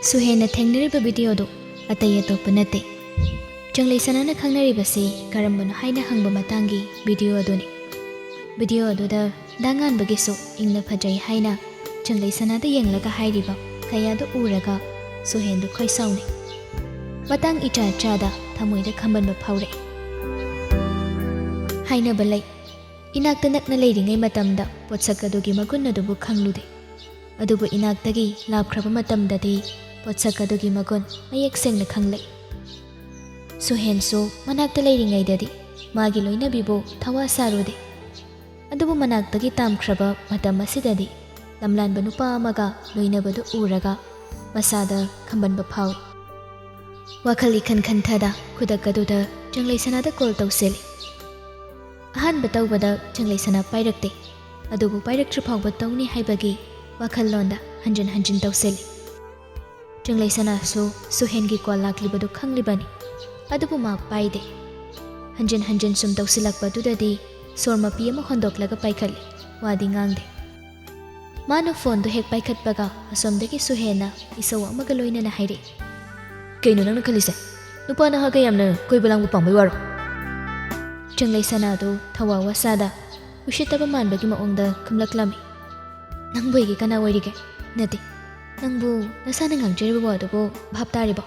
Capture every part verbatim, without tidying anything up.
ꯁꯨꯍꯦꯟꯅ ꯊꯦꯡꯅꯔꯤꯕ ꯚꯤꯗꯤꯑꯣꯗꯨ ꯑꯇꯩ ꯑꯇꯣꯞꯄ ꯅꯠꯇꯦ, ꯆꯪꯂꯩ ꯁꯅꯥꯅ ꯈꯪꯅꯔꯤꯕꯁꯤ ꯀꯔꯝꯕꯅꯣ ꯍꯥꯏꯅ ꯍꯪꯕ ꯃꯇꯥꯡꯒꯤ ꯚꯤꯗꯤꯑꯣ ꯑꯗꯨꯅꯤ꯫ ꯚꯤꯗꯤꯑꯣ ꯑꯗꯨꯗ ꯗꯥ ꯉꯥꯟꯕꯒꯤꯁꯨ ꯏꯪꯅ ꯐꯖꯩ ꯍꯥꯏꯅ ꯆꯪꯂꯩ ꯁꯅꯥꯗ ꯌꯦꯡꯂꯒ ꯍꯥꯏꯔꯤꯕ ꯀꯌꯥꯗꯨ ꯎꯔꯒ ꯁꯨꯍꯦꯟꯗꯨ ꯈꯣꯏ ꯁꯥꯎꯅꯩ꯫ ꯃꯇꯥꯡ ꯏꯆꯥ ꯆꯥꯗ ꯊꯃꯣꯏꯗ ꯈꯝꯕꯟꯕ ꯐꯥꯎꯔꯛꯏ꯫ ꯍꯥꯏꯅꯕ ꯂꯩ, ꯏꯅꯥꯛꯇ ꯅꯛꯅ ꯂꯩꯔꯤꯉꯩ ꯃꯇꯝꯗ ꯄꯣꯠꯁꯛ ꯑꯗꯨꯒꯤ ꯃꯒꯨꯟ ꯑꯗꯨꯕꯨ ꯈꯪꯂꯨꯗꯦ꯫ ꯑꯗꯨꯕꯨ ꯏꯅꯥꯛꯇꯒꯤ ꯂꯥꯞꯈ꯭ꯔꯕ ꯃꯇꯝꯗꯗꯤ ꯄꯣꯠꯁꯛ ꯑꯗꯨꯒꯤ ꯃꯒꯨꯟ ꯃꯌꯦꯛ ꯁꯦꯡꯅ ꯈꯪꯂꯛꯏ꯫ ꯁꯨꯍꯦꯟꯁꯨ ꯃꯅꯥꯛꯇ ꯂꯩꯔꯤꯉꯩꯗꯗꯤ ꯃꯥꯒꯤ ꯂꯣꯏꯅꯕꯤꯕꯨ ꯊꯋꯥ ꯁꯥꯔꯨꯗꯦ꯫ ꯑꯗꯨꯕꯨ ꯃꯅꯥꯛꯇꯒꯤ ꯇꯥꯝꯈ꯭ꯔꯕ ꯃꯇꯝ ꯑꯁꯤꯗꯗꯤ ꯂꯝꯂꯥꯟꯕ ꯅꯨꯄꯥ ꯑꯃꯒ ꯂꯣꯏꯅꯕꯗꯨ ꯎꯔꯒ ꯃꯁꯥꯗ ꯈꯝꯕꯟꯕ ꯐꯥꯎꯏ꯫ ꯋꯥꯈꯜ ꯏꯈꯟ ꯈꯟꯊꯗ ꯈꯨꯗꯛ ꯑꯗꯨꯗ ꯆꯪꯂꯩ ꯁꯅꯥꯗ ꯀꯣꯜ ꯇꯧꯁꯤꯜꯂꯤ꯫ ꯑꯍꯥꯟꯕ ꯇꯧꯕꯗ ꯆꯪꯂꯩ ꯁꯅꯥ ꯄꯥꯏꯔꯛꯇꯦ, ꯑꯗꯨꯕꯨ ꯄꯥꯏꯔꯛꯇ꯭ꯔꯤ ꯐꯥꯎꯕ ꯇꯧꯅꯤ ꯍꯥꯏꯕꯒꯤ ꯋꯥꯈꯜꯂꯣꯟꯗ ꯍꯟꯖꯤꯟ ꯍꯟꯖꯤꯟ ꯇꯧꯁꯤꯜꯂꯤ꯫ ꯆꯪꯂꯩ ꯁꯅꯥꯁꯨ ꯁꯨꯍꯦꯟꯒꯤ ꯀꯣꯜ ꯂꯥꯛꯂꯤꯕꯗꯨ ꯈꯪꯂꯤꯕꯅꯤ, ꯑꯗꯨꯕꯨ ꯃꯥ ꯄꯥꯏꯗꯦ꯫ ꯍꯟꯖꯤꯟ ꯍꯟꯖꯤꯟ ꯁꯨꯝ ꯇꯧꯁꯤꯜꯂꯛꯄꯗꯨꯗꯗꯤ ꯁꯣꯔ ꯃꯄꯤ ꯑꯃ ꯍꯣꯟꯗꯣꯛꯂꯒ ꯄꯥꯏꯈꯠꯂꯤ, ꯋꯥꯗꯤ ꯉꯥꯡꯗꯦ꯫ ꯃꯥꯅ ꯐꯣꯟꯗꯨ ꯍꯦꯛ ꯄꯥꯏꯈꯠꯄꯒ ꯑꯁꯣꯝꯗꯒꯤ ꯁꯨꯍꯦꯟꯅ ꯏꯁꯧ ꯑꯃꯒ ꯂꯣꯏꯅꯅ ꯍꯥꯏꯔꯛꯏ꯫ "ꯀꯩꯅꯣ ꯅꯪꯅ ꯈꯜꯂꯤꯁꯦ? ꯅꯨꯄꯥ ꯅꯍꯥꯒ ꯌꯥꯝꯅ ꯀꯣꯏꯕ ꯂꯥꯡꯕ ꯄꯥꯝꯕꯩ ꯋꯥꯔꯣ?" ꯆꯪꯂꯩ ꯁꯅꯥꯗꯨ ꯊꯋꯥ ꯋꯥꯁꯥꯗ ꯎꯁꯤꯠꯇꯕ ꯃꯥꯟꯕꯒꯤ ꯃꯑꯣꯡꯗ ꯈꯨꯝꯂꯛꯂꯝꯃꯤ꯫ "ꯅꯪꯕꯨ ꯑꯩꯒꯤ ꯀꯅꯥ ꯑꯣꯏꯔꯤꯒꯦ? ꯅꯠꯇꯦ, ꯅꯪꯕꯨ ꯅꯁꯥꯅ ꯉꯥꯡꯖꯔꯤꯕ ꯋꯥꯗꯨꯕꯨ ꯚꯥꯞ ꯇꯥꯔꯤꯕꯣ?"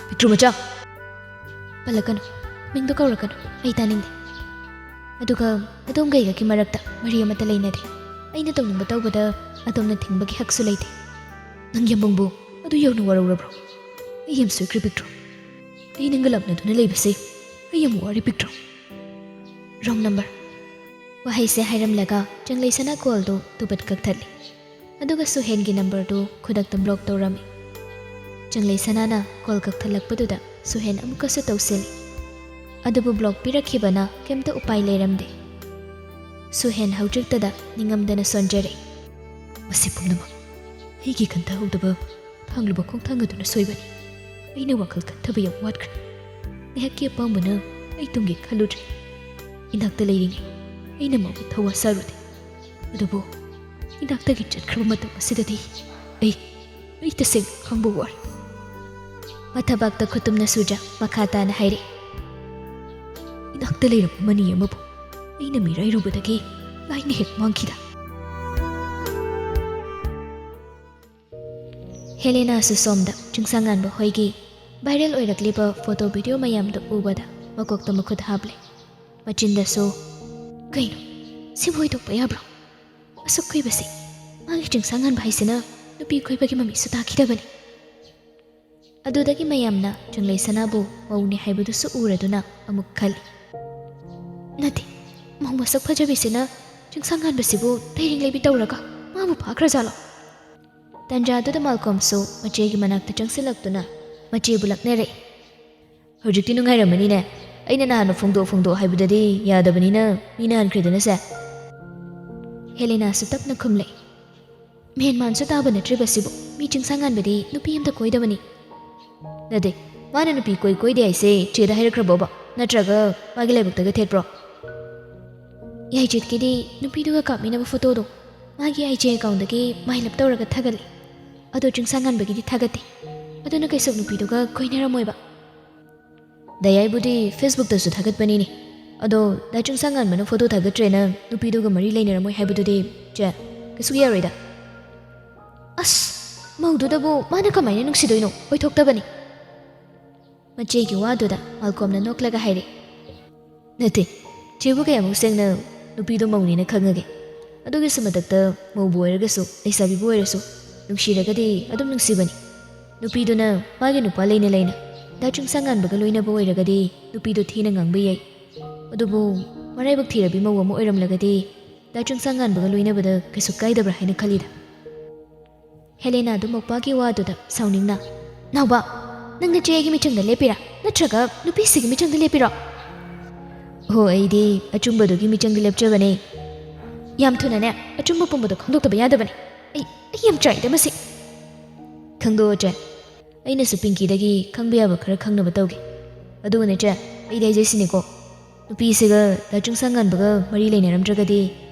"ꯄꯤꯛꯇ꯭ꯔꯨ ꯃꯆꯥ!" "ꯄꯜꯂꯛꯀꯅꯨ, ꯃꯤꯡꯗꯣ ꯀꯧꯔꯛꯀꯅꯨ, ꯑꯩ ꯇꯥꯅꯤꯡꯗꯦ꯫ ꯑꯗꯨꯒ ꯑꯗꯣꯝꯒ ꯑꯩꯒꯒꯤ ꯃꯔꯛꯇ ꯃꯔꯤ ꯑꯃꯠꯇ ꯂꯩꯅꯗꯦ꯫ ꯑꯩꯅ ꯇꯧꯅꯤꯡꯕ ꯇꯧꯕꯗ ꯑꯗꯣꯝꯅ ꯊꯤꯡꯕꯒꯤ ꯍꯛꯁꯨ ꯂꯩꯇꯦ꯫ ꯅꯪ ꯌꯥꯝꯕꯨꯡꯕꯨ ꯑꯗꯨ ꯌꯧꯅ ꯋꯥꯔꯧꯔꯕ꯭ꯔꯣ? ꯑꯩ ꯌꯥꯝ ꯁꯣꯏꯈ꯭ꯔꯦ ꯄꯤꯛꯇ꯭ꯔꯨ꯫ ꯑꯩ ꯅꯪꯒ ꯂꯥꯞꯅꯗꯨꯅ ꯂꯩꯕꯁꯦ ꯑꯩ ꯌꯥꯝ ꯋꯥꯔꯦ ꯄꯤꯛꯇ꯭ꯔꯨ꯫ Wrong number." ꯋꯥꯍꯩꯁꯦ ꯍꯥꯏꯔꯝꯂꯒ ꯆꯪꯂꯩ ꯁꯅꯥ ꯀꯣꯜꯗꯨ ꯇꯨꯕꯠ ꯀꯛꯊꯠꯂꯤ꯫ ꯑꯗꯨꯒ ꯁꯨꯍꯦꯟꯒꯤ ꯅꯝꯕꯔꯗꯨ ꯈꯨꯗꯛꯇ ꯕ꯭ꯂꯣꯛ ꯇꯧꯔꯝꯃꯤ꯫ ꯆꯪꯂꯩ ꯁꯅꯥꯅ ꯀꯣꯜ ꯀꯛꯊꯠꯂꯛꯄꯗꯨꯗ ꯁꯨꯍꯦꯟ ꯑꯃꯨꯛꯀꯁꯨ ꯇꯧꯁꯤꯜꯂꯤ꯫ ꯑꯗꯨꯕꯨ ꯕ꯭ꯂꯣꯛ ꯄꯤꯔꯛꯈꯤꯕꯅ ꯀꯩꯝꯇ ꯎꯄꯥꯏ ꯂꯩꯔꯝꯗꯦ꯫ ꯁꯨꯍꯦꯟ ꯍꯧꯖꯤꯛꯇꯗ ꯅꯤꯡꯉꯝꯗꯅ ꯁꯣꯟꯖꯔꯦ꯫ "ꯃꯁꯤ ꯄꯨꯝꯅꯃꯛ ꯑꯩꯒꯤ ꯈꯟꯊꯍꯧꯗꯕ ꯊꯥꯡꯂꯨꯕ ꯈꯣꯡꯊꯥꯡ ꯑꯗꯨꯅ ꯁꯣꯏꯕꯅꯤ꯫ ꯑꯩꯅ ꯋꯥꯈꯜ ꯈꯟꯊꯕ ꯌꯥꯝ ꯋꯥꯠꯈ꯭ꯔꯦ꯫ ꯉꯥꯏꯍꯥꯛꯀꯤ ꯑꯄꯥꯝꯕꯅ ꯑꯩ ꯇꯨꯡꯒꯤ ꯈꯜꯂꯨꯗ꯭ꯔꯦ꯫ ꯏꯅꯥꯛꯇ ꯂꯩꯔꯤꯉꯩ ꯑꯩꯅ ꯃꯥꯕꯨ ꯊꯋꯥ ꯁꯥꯔꯨꯗꯦ꯫ ꯑꯗꯨꯕꯨ ꯏꯅꯥꯛꯇꯒꯤ ꯆꯠꯈ꯭ꯔꯕ ꯃꯇꯝ ꯑꯁꯤꯗꯗꯤ ꯑꯩ ꯑꯩ ꯇꯁꯦꯡꯅ ꯈꯪꯕ ꯋꯥꯔꯦ꯫ ꯃꯊꯕꯥꯛꯇ ꯈꯨꯇꯨꯝꯅ ꯁꯨꯖꯥ ꯃꯈꯥ ꯇꯥꯅ ꯍꯥꯏꯔꯛꯏ꯫ ꯏꯅꯥꯛꯇ ꯂꯩꯔꯝꯕ ꯃꯅꯤ ꯑꯃꯕꯨ ꯑꯩꯅ ꯃꯤꯔꯥꯏꯔꯨꯕꯗꯒꯤ ꯂꯥꯏꯅ ꯍꯦꯛ ꯃꯥꯡꯈꯤꯗ꯫ ꯍꯦꯂꯦꯅꯥꯁꯨ ꯁꯣꯝꯗ ꯆꯤꯡꯁꯥꯡꯉꯥꯟꯕ ꯍꯣꯏꯒꯤ viral ꯑꯣꯏꯔꯛꯂꯤꯕ photo video ꯃꯌꯥꯝꯗꯨ ꯎꯕꯗ ꯃꯀꯣꯛꯇ ꯃꯈꯨꯠ ꯍꯥꯞꯂꯦ꯫ ꯃꯆꯤꯟꯗꯁꯨ, "ꯀꯩꯅꯣ? ꯁꯤꯕꯨ ꯑꯣꯏꯊꯣꯛꯄ ꯌꯥꯕ꯭ꯔꯣ? ꯑꯁꯨꯛ ꯀꯨꯏꯕꯁꯦ ꯃꯥꯒꯤ ꯆꯤꯡꯁꯥꯡꯉꯥꯟꯕ ꯍꯥꯏꯁꯤꯅ ꯅꯨꯄꯤ ꯀꯣꯏꯕꯒꯤ ꯃꯃꯤꯁꯨ ꯇꯥꯈꯤꯗꯕꯅꯤ"꯫ ꯑꯗꯨꯗꯒꯤ ꯃꯌꯥꯝꯅ ꯆꯪꯂꯩ ꯁꯅꯥꯕꯨ ꯃꯧꯅꯤ ꯍꯥꯏꯕꯗꯨꯁꯨ ꯎꯔꯗꯨꯅ ꯑꯃꯨꯛ ꯈꯜꯂꯤ, "ꯅꯠꯇꯦ, ꯃꯧ ꯃꯁꯛ ꯐꯖꯕꯤꯁꯤꯅ ꯆꯤꯡꯁꯥꯡꯉꯥꯟꯕꯁꯤꯕꯨ ꯂꯩꯔꯤꯡ ꯂꯩꯕꯤ ꯇꯧꯔꯒ ꯃꯥꯕꯨ ꯐꯥꯈ꯭ꯔꯖꯥꯠꯂꯣ?" ꯇꯟꯖꯥꯗꯨꯗ ꯃꯥꯜꯀꯣꯝꯁꯨ ꯃꯆꯦꯒꯤ ꯃꯅꯥꯛꯇ ꯆꯪꯁꯤꯜꯂꯛꯇꯨꯅ ꯃꯆꯦꯕꯨ ꯂꯛꯅꯔꯛꯏ꯫ "ꯍꯧꯖꯤꯛꯇꯤ ꯅꯨꯡꯉꯥꯏꯔꯝꯃꯅꯤꯅꯦ꯫ ꯑꯩꯅ ꯅꯍꯥꯟꯅ ꯐꯣꯡꯗꯣꯛ ꯐꯣꯡꯗꯣꯛ ꯍꯥꯏꯕꯗꯗꯤ ꯌꯥꯗꯕꯅꯤꯅ ꯃꯤꯅ ꯍꯟꯈ꯭ꯔꯦꯗꯅꯁꯦ"꯫ ꯍꯦꯂꯦꯅꯥꯁꯨ ꯇꯞꯅ ꯈꯨꯝꯂꯦ꯫ ꯃꯦꯟꯃꯥꯟꯁꯨ ꯇꯥꯕ ꯅꯠꯇ꯭ꯔꯤꯕꯁꯤꯕꯨ ꯃꯤ ꯆꯤꯡꯁꯥꯡꯉꯥꯟꯕꯗꯤ ꯅꯨꯄꯤ ꯑꯝꯇ ꯀꯣꯏꯗꯕꯅꯤ꯫ ꯅꯠꯇꯦ, ꯃꯥꯅ ꯅꯨꯄꯤ ꯀꯣꯏ ꯀꯣꯏꯗꯦ ꯍꯥꯏꯁꯦ ꯆꯦꯗ ꯍꯥꯏꯔꯛꯈ꯭ꯔꯕꯣꯕ? ꯅꯠꯇ꯭ꯔꯒ ꯃꯥꯒꯤ ꯂꯥꯏꯕꯛꯇꯒ ꯊꯦꯠꯄ꯭ꯔꯣ? ꯌꯥꯏꯖꯤꯠꯀꯤꯗꯤ ꯅꯨꯄꯤꯗꯨꯒ ꯀꯥꯞꯃꯤꯟꯅꯕ photoꯗꯣ ꯃꯥꯒꯤ IG accountꯗꯒꯤ my love ꯇꯧꯔꯒ ꯊꯥꯒꯠꯂꯦ꯫ ꯑꯗꯣ ꯆꯤꯡꯁꯥꯡꯉꯥꯟꯕꯒꯤꯗꯤ ꯊꯥꯒꯠꯇꯦ꯫ ꯑꯗꯨꯅ ꯀꯩꯁꯨ ꯅꯨꯄꯤꯗꯨꯒ ꯀꯣꯏꯅꯔꯝꯃꯣꯏꯕ꯫ ꯗꯌꯥꯏꯕꯨꯗꯤ Facebookꯇꯁꯨ ꯊꯥꯒꯠꯄꯅꯤꯅꯦ꯫ ꯑꯗꯣ ꯗꯥ ꯆꯤꯡꯁꯥꯡꯉꯥꯟꯕꯅ photo ꯊꯥꯒꯠꯇ꯭ꯔꯦꯅ ꯅꯨꯄꯤꯗꯨꯒ ꯃꯔꯤ ꯂꯩꯅꯔꯝꯃꯣꯏ ꯍꯥꯏꯕꯗꯨꯗꯤ, ꯆꯦ, ꯀꯩꯁꯨ ꯌꯥꯔꯣꯏꯗ꯫ ꯑꯁ, ꯃꯧꯗꯨꯗꯕꯨ ꯃꯥꯅ ꯀꯃꯥꯏꯅ ꯅꯨꯡꯁꯤꯗꯣꯏꯅꯣ? ꯑꯣꯏꯊꯣꯛꯇꯕꯅꯤ꯫ ꯃꯆꯦꯒꯤ ꯋꯥꯗꯨꯗ ꯃꯥꯜꯀꯣꯝꯅ ꯅꯣꯛꯂꯒ ꯍꯥꯏꯔꯦ꯫ ꯅꯠꯇꯦ, ꯆꯦꯕꯨ ꯀꯌꯥꯃꯨꯛ ꯁꯦꯡꯅ ꯅꯨꯄꯤꯗꯣ ꯃꯧꯅꯦꯅ ꯈꯪꯉꯒꯦ? ꯑꯗꯨꯒꯤꯁꯨ ꯃꯊꯛꯇ ꯃꯧꯕꯨ ꯑꯣꯏꯔꯒꯁꯨ ꯂꯩꯁꯥꯕꯤꯕꯨ ꯑꯣꯏꯔꯁꯨ ꯅꯨꯡꯁꯤꯔꯒꯗꯤ ꯑꯗꯨꯝ ꯅꯨꯡꯁꯤꯕꯅꯤ꯫ ꯅꯨꯄꯤꯗꯨꯅ ꯃꯥꯒꯤ ꯅꯨꯄꯥ ꯂꯩꯅ ꯂꯩꯅ ꯗꯥ ꯆꯤꯡꯁꯥꯡꯉꯥꯟꯕꯒ ꯂꯣꯏꯅꯕ ꯑꯣꯏꯔꯒꯗꯤ ꯅꯨꯄꯤꯗꯣ ꯊꯤꯅ ꯉꯥꯡꯕ ꯌꯥꯏ꯫ ꯑꯗꯨꯕꯨ ꯃꯔꯥꯏꯕꯛ ꯊꯤꯔꯕꯤ ꯃꯧ ꯑꯃ ꯑꯣꯏꯔꯝꯂꯒꯗꯤ ꯗꯥ ꯆꯤꯡꯁꯥꯡꯉꯥꯟꯕꯒ ꯂꯣꯏꯅꯕꯗ ꯀꯩꯁꯨ ꯀꯥꯏꯗꯕ꯭ꯔꯥ ꯍꯥꯏꯅ ꯈꯜꯂꯤꯗ꯫ ꯍꯦꯂꯦꯅꯥꯗꯨ ꯃꯧꯄꯥꯒꯤ ꯋꯥꯗꯨꯗ ꯁꯥꯎꯅꯤꯡꯅ, "ꯅꯥꯎꯕ, ꯅꯪ ꯅꯆꯦ ꯑꯩꯒꯤ ꯃꯤꯆꯪꯗ ꯂꯦꯞꯄꯤꯔꯥ? ꯅꯠꯇ꯭ꯔꯒ ꯅꯨꯄꯤꯁꯤꯒꯤ ꯃꯤꯆꯪꯗ ꯂꯦꯞꯄꯤꯔꯣ?" "ꯍꯣ, ꯑꯩꯗꯤ ꯑꯆꯨꯝꯕꯗꯨꯒꯤ ꯃꯤꯆꯪꯗ ꯂꯦꯞꯆꯕꯅꯦ꯫ ꯌꯥꯝ ꯊꯨꯅꯅꯦ, ꯑꯆꯨꯝꯕ ꯄꯨꯝꯕꯗꯣ ꯈꯪꯗꯣꯛꯇꯕ ꯌꯥꯗꯕꯅꯦ꯫ ꯑꯩ, ꯑꯩ ꯌꯥꯝ ꯆꯥꯏꯗ ꯃꯁꯤ"꯫ "ꯈꯪꯗꯣꯛꯑꯣ, ꯆꯦ꯫ ꯑꯩꯅꯁꯨ ꯄꯤꯡꯀꯤꯗꯒꯤ ꯈꯪꯕ ꯌꯥꯕ ꯈꯔ ꯈꯪꯅꯕ ꯇꯧꯒꯦ꯫ ꯑꯗꯨꯒꯅꯦ, ꯆꯦ, ꯑꯩꯗꯤ ꯍꯥꯏꯖꯩꯁꯤꯅꯤꯀꯣ, ꯅꯨꯄꯤꯁꯤꯒ ꯗꯥ ꯆꯤꯡꯁꯥꯡꯉꯥꯟꯕꯒ ꯃꯔꯤ ꯂꯩꯅꯔꯝꯗ꯭ꯔꯒꯗꯤ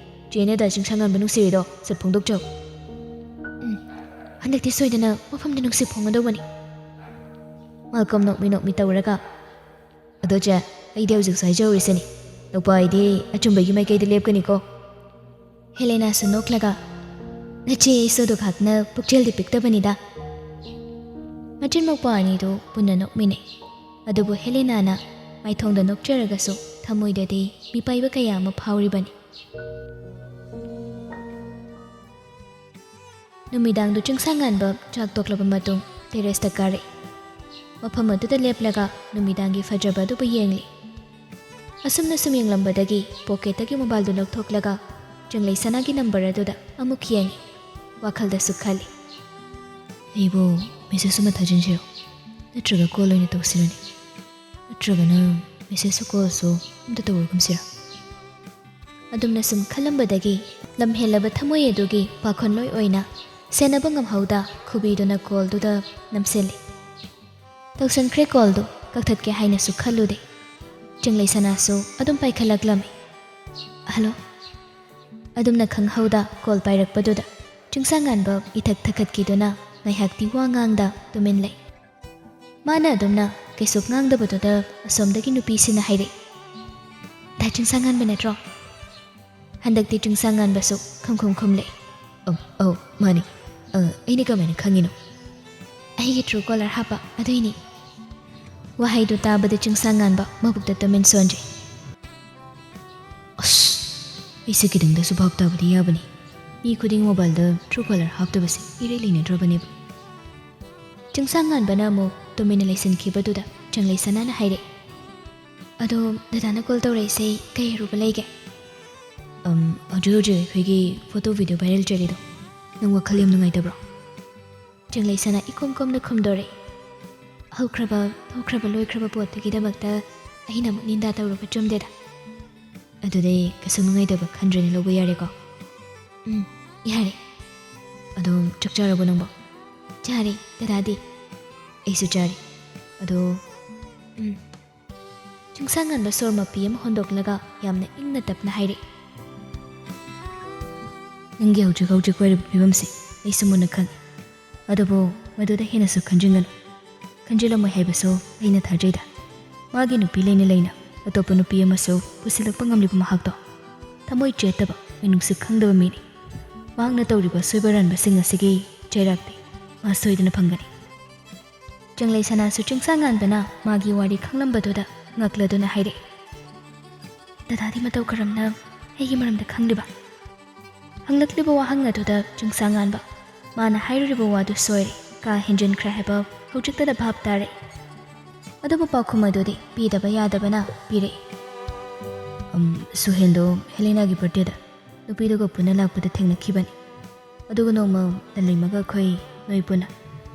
ꯆꯦꯅ ꯗꯥ ꯆꯤꯡꯁꯥꯡꯉꯥꯟꯕ ꯅꯨꯡꯁꯤꯔꯤꯗꯣ ꯁꯠ ꯐꯣꯡꯗꯣꯛꯆꯧ"꯫ "ꯎꯝ, ꯍꯟꯗꯛꯇꯤ ꯁꯣꯏꯗꯅ ꯃꯐꯝꯗ ꯅꯨꯡꯁꯤꯠ ꯐꯣꯡꯒꯗꯧꯕꯅꯤ꯫ ꯃꯥꯜꯀꯝ ꯅꯣꯛꯃꯤ ꯅꯣꯛꯃꯤ ꯇꯧꯔꯒ, "ꯑꯗꯣ ꯆꯦ, ꯑꯩꯗꯤ ꯍꯧꯖꯤꯛꯁꯨ ꯍꯥꯏꯖꯍꯧꯔꯤꯁꯤꯅꯤ, ꯅꯨꯄꯥ ꯍꯥꯏꯗꯤ ꯑꯆꯨꯝꯕꯒꯤ ꯃꯥꯏꯀꯩꯗ ꯂꯦꯞꯀꯅꯤꯀꯣ"꯫ ꯍꯦꯂꯦꯅꯥꯁꯨ ꯅꯣꯛꯂꯒ, "ꯅꯆꯦ ꯑꯩꯁꯨ ꯑꯗꯨꯈꯛꯅ ꯄꯨꯛꯆꯦꯜꯗꯤ ꯄꯤꯛꯇꯕꯅꯤꯗ"꯫ ꯃꯆꯤꯟ ꯃꯧꯄ꯭ꯋꯥ ꯑꯅꯤꯗꯨ ꯄꯨꯟꯅ ꯅꯣꯛꯃꯤꯟꯅꯩ꯫ ꯑꯗꯨꯕꯨ ꯍꯦꯂꯦꯅꯥꯅ ꯃꯥꯏꯊꯣꯡꯗ ꯅꯣꯛꯆꯔꯒꯁꯨ ꯊꯃꯣꯏꯗꯗꯤ ꯃꯤꯄꯥꯏꯕ ꯀꯌꯥ ꯑꯃ ꯐꯥꯎꯔꯤꯕꯅꯤ꯫ ꯅꯨꯃꯤꯗꯥꯡꯗꯨ ꯆꯤꯡꯁꯥꯡꯉꯥꯟꯕ ꯆꯥꯛ ꯇꯣꯛꯂꯕ ꯃꯇꯨꯡ ꯇꯦꯔꯦꯁꯇ ꯀꯥꯔꯛꯏ꯫ ꯃꯐꯝ ꯑꯗꯨꯗ ꯂꯦꯞꯂꯒ ꯅꯨꯃꯤꯗꯥꯡꯒꯤ ꯐꯖꯕ ꯑꯗꯨꯕꯨ ꯌꯦꯡꯂꯤ꯫ ꯑꯁꯨꯝꯅ ꯁꯨꯝ ꯌꯦꯡꯂꯝꯕꯗꯒꯤ ꯄꯣꯀꯦꯠꯇꯒꯤ ꯃꯣꯕꯥꯏꯜꯗꯨ ꯂꯧꯊꯣꯛꯂꯒ ꯆꯤꯡꯂꯩ ꯁꯅꯥꯒꯤ ꯅꯝꯕꯔ ꯑꯗꯨꯗ ꯑꯃꯨꯛ ꯌꯦꯡꯉꯤ꯫ ꯋꯥꯈꯜꯗꯁꯨ ꯈꯜꯂꯤ, "ꯑꯩꯕꯨ ꯃꯦꯁꯦꯖ ꯑꯃ ꯊꯥꯖꯤꯟꯁꯤꯔꯣ? ꯅꯠꯇ꯭ꯔꯒ ꯀꯣꯜ ꯑꯣꯏꯅ ꯇꯧꯁꯤꯔꯅꯤ? ꯅꯠꯇ꯭ꯔꯒꯅ ꯃꯦꯁꯦꯖꯁꯨ ꯀꯣꯜꯁꯨ ꯑꯝꯇ ꯇꯧꯔꯒꯨꯝꯁꯤꯔꯥ?" ꯑꯗꯨꯝꯅ ꯁꯨꯝ ꯈꯜꯂꯝꯕꯗꯒꯤ ꯂꯝꯍꯦꯜꯂꯕ ꯊꯃꯣꯏ ꯑꯗꯨꯒꯤ ꯄꯥꯈꯣꯟꯂꯣꯏ ꯑꯣꯏꯅ ꯁꯦꯟꯅꯕ ꯉꯝꯍꯧꯗ ꯈꯨꯕꯤꯗꯨꯅ ꯀꯣꯜꯗꯨꯗ ꯅꯝꯁꯤꯜꯂꯤ꯫ ꯇꯧꯁꯟꯈ꯭ꯔꯦ ꯀꯣꯜꯗꯨ꯫ ꯀꯛꯊꯠꯀꯦ ꯍꯥꯏꯅꯁꯨ ꯈꯜꯂꯨꯗꯦ꯫ ꯆꯤꯡꯂꯩ ꯁꯅꯥꯁꯨ ꯑꯗꯨꯝ ꯄꯥꯏꯈꯠꯂꯛꯂꯝꯃꯤ꯫ "ꯍꯜꯂꯣ?" ꯑꯗꯨꯝꯅ ꯈꯪꯍꯧꯗ ꯀꯣꯜ ꯄꯥꯏꯔꯛꯄꯗꯨꯗ ꯆꯤꯡꯁꯥꯡꯉꯥꯟꯕ ꯏꯊꯛ ꯊꯛꯀꯠꯈꯤꯗꯨꯅ ꯉꯥꯏꯍꯥꯛꯇꯤ ꯋꯥ ꯉꯥꯡꯗ ꯇꯨꯃꯤꯟ ꯂꯩ꯫ ꯃꯥꯅ ꯑꯗꯨꯝꯅ ꯀꯩꯁꯨ ꯉꯥꯡꯗꯕꯗꯨꯗ ꯑꯁꯣꯝꯗꯒꯤ ꯅꯨꯄꯤꯁꯤꯅ ꯍꯥꯏꯔꯛꯏ, "ꯗꯥ ꯆꯤꯡꯁꯥꯡꯉꯥꯟꯕ ꯅꯠꯇ꯭ꯔꯣ?" ꯍꯟꯗꯛꯇꯤ ꯆꯤꯡꯁꯥꯡꯉꯥꯟꯕꯁꯨ ꯈꯪꯈꯨꯝ ꯈꯨꯝꯂꯦ꯫ "ꯑꯧ, ꯑꯧ, ꯃꯥꯅꯤ꯫ ꯑ, ꯑꯩꯅ ꯀꯃꯥꯏꯅ ꯈꯪꯉꯤꯅꯣ?" "ꯑꯩꯒꯤ ꯇ꯭ꯔꯨ ꯀꯣꯂꯔ ꯍꯥꯞꯄ ꯑꯗꯨꯏꯅꯤ"꯫ ꯋꯥꯍꯩꯗꯨ ꯇꯥꯕꯗ ꯆꯤꯡꯁꯥꯡꯉꯥꯟꯕ ꯃꯕꯨꯛꯇ ꯇꯨꯃꯤꯟ ꯁꯣꯟꯖꯩ꯫ "ꯑꯁ, ꯑꯩꯁꯦ ꯈꯤꯇꯪꯗꯁꯨ ꯚꯥꯞ ꯇꯥꯕꯗꯤ ꯌꯥꯕꯅꯤ꯫ ꯃꯤ ꯈꯨꯗꯤꯡ ꯃꯣꯕꯥꯏꯜꯗ ꯇ꯭ꯔꯨ ꯀꯣꯂꯔ ꯍꯥꯞꯇꯕꯁꯦ ꯏꯔꯩ ꯂꯩꯅꯗ꯭ꯔꯕꯅꯦꯕ"꯫ ꯆꯤꯡꯁꯥꯡꯉꯥꯟꯕꯅ ꯑꯃꯨꯛ ꯇꯨꯃꯤꯟꯅ ꯂꯩꯁꯤꯟꯈꯤꯕꯗꯨꯗ ꯆꯤꯡꯂꯩ ꯁꯅꯥꯅ ꯍꯥꯏꯔꯛꯏ, "ꯑꯗꯣ ꯗꯗꯥꯅ ꯀꯣꯜ ꯇꯧꯔꯛꯏꯁꯦ ꯀꯩ ꯑꯔꯨꯕ ꯂꯩꯒꯦ?" "ꯑꯝ, ꯍꯧꯖꯤꯛ ꯍꯧꯖꯤꯛ ꯑꯩꯈꯣꯏꯒꯤ ꯐꯣꯇꯣ ꯚꯤꯗꯤꯑꯣ ꯚꯥꯏꯔꯦꯜ ꯆꯠꯂꯤꯗꯣ, ꯅꯪ ꯋꯥꯈꯜ ꯌꯥꯝ ꯅꯨꯡꯉꯥꯏꯇꯕ꯭ꯔꯣ?" ꯆꯤꯡꯂꯩ ꯁꯅꯥ ꯏꯀꯣꯝ ꯀꯣꯝꯅ ꯈꯨꯝꯗꯣꯔꯛꯏ꯫ "ꯍꯧꯈ꯭ꯔꯕ, ꯊꯣꯛꯈ꯭ꯔꯕ, ꯂꯣꯏꯈ꯭ꯔꯕ ꯄꯣꯠꯇꯨꯒꯤꯗꯃꯛꯇ ꯑꯩꯅ ꯑꯃꯨꯛ ꯅꯤꯟꯗꯥ ꯇꯧꯔꯨꯕ ꯆꯨꯝꯗꯦꯗ꯫ ꯑꯗꯨꯗꯤ ꯀꯩꯁꯨ ꯅꯨꯡꯉꯥꯏꯇꯕ ꯈꯟꯗ꯭ꯔꯦꯅ ꯂꯧꯕ ꯌꯥꯔꯦꯀꯣ?" "ꯎꯝ, ꯌꯥꯔꯦ"꯫ "ꯑꯗꯣ ꯆꯥꯛ ꯆꯥꯔꯕꯣ ꯅꯪꯕꯣ?" "ꯆꯥꯔꯦ, ꯗꯗꯥꯗꯤ?" "ꯑꯩꯁꯨ ꯆꯥꯔꯦ꯫ ꯑꯗꯣ, ꯎꯝ"꯫ ꯆꯤꯡꯁꯥꯡꯉꯥꯟꯕ ꯁꯣꯔ ꯃꯄꯤ ꯑꯃ ꯍꯣꯟꯗꯣꯛꯂꯒ ꯌꯥꯝꯅ ꯏꯪꯅ ꯇꯞꯅ ꯍꯥꯏꯔꯛꯏ, "ꯅꯪꯒꯤ ꯍꯧꯖꯤꯛ ꯍꯧꯖꯤꯛ ꯑꯣꯏꯔꯤꯕ ꯐꯤꯕꯝꯁꯦ ꯑꯩꯁꯨ ꯃꯨꯟꯅ ꯈꯪꯏ꯫ ꯑꯗꯨꯕꯨ ꯃꯗꯨꯗ ꯍꯦꯟꯅꯁꯨ ꯈꯟꯖꯤꯟꯒꯅꯨ꯫ ꯈꯟꯖꯤꯜꯂꯝꯃꯣꯏ ꯍꯥꯏꯕꯁꯨ ꯑꯩꯅ ꯊꯥꯖꯩꯗ꯫ ꯃꯥꯒꯤ ꯅꯨꯄꯤ ꯂꯩꯅ ꯂꯩꯅ ꯑꯇꯣꯞꯄ ꯅꯨꯄꯤ ꯑꯃꯁꯨ ꯄꯨꯁꯤꯜꯂꯛꯄ ꯉꯝꯂꯤꯕ ꯃꯍꯥꯛꯇꯣ ꯊꯃꯣꯏ ꯆꯦꯠꯇꯕ, ꯃꯤꯅꯨꯡꯁꯤ ꯈꯪꯗꯕ ꯃꯤꯅꯤ꯫ ꯃꯍꯥꯛꯅ ꯇꯧꯔꯤꯕ ꯑꯁꯣꯏꯕ ꯑꯔꯥꯟꯕꯁꯤꯡ ꯑꯁꯤꯒꯤ ꯆꯩꯔꯥꯛꯇꯤ ꯃꯥ ꯁꯣꯏꯗꯅ ꯐꯪꯒꯅꯤ꯫ ꯆꯪꯂꯩ ꯁꯅꯥꯁꯨ ꯆꯤꯡꯁꯥ ꯉꯥꯟꯕꯅ ꯃꯥꯒꯤ ꯋꯥꯔꯤ ꯈꯪꯂꯝꯕꯗꯨꯗ ꯉꯛꯂꯗꯨꯅ ꯍꯥꯏꯔꯛꯏ, "ꯗꯗꯥꯗꯤ ꯃꯇꯧ ꯀꯔꯝꯅ ꯑꯩꯒꯤ ꯃꯔꯝꯗ ꯈꯪꯂꯤꯕ?" ꯍꯪꯂꯛꯂꯤꯕ ꯋꯥꯍꯪ ꯑꯗꯨꯗ ꯆꯤꯡꯁꯥ ꯉꯥꯟꯕ ꯃꯥꯅ ꯍꯥꯏꯔꯨꯔꯤꯕ ꯋꯥꯗꯨ ꯁꯣꯏꯔꯦ, ꯀꯥ ꯍꯦꯟꯖꯤꯟꯈ꯭ꯔꯦ ꯍꯥꯏꯕ ꯍꯧꯖꯤꯛꯇꯗ ꯚꯥꯞ ꯇꯥꯔꯦ꯫ ꯑꯗꯨꯕꯨ ꯄꯥꯎꯈꯨꯝ ꯑꯗꯨꯗꯤ ꯄꯤꯗꯕ ꯌꯥꯗꯕꯅ ꯄꯤꯔꯛꯏ꯫ "ꯑꯝ, ꯁꯨꯍꯦꯟꯗꯣ ꯍꯦꯂꯦꯅꯥꯒꯤ ꯕꯥꯔꯗꯦꯗ ꯅꯨꯄꯤꯗꯨꯒ ꯄꯨꯟꯅ ꯂꯥꯛꯄꯗ ꯊꯦꯡꯅꯈꯤꯕꯅꯤ꯫ ꯑꯗꯨꯒ ꯅꯣꯡꯃ ꯂꯟꯂꯩꯃꯒ ꯑꯩꯈꯣꯏ ꯅꯣꯏ ꯄꯨꯟꯅ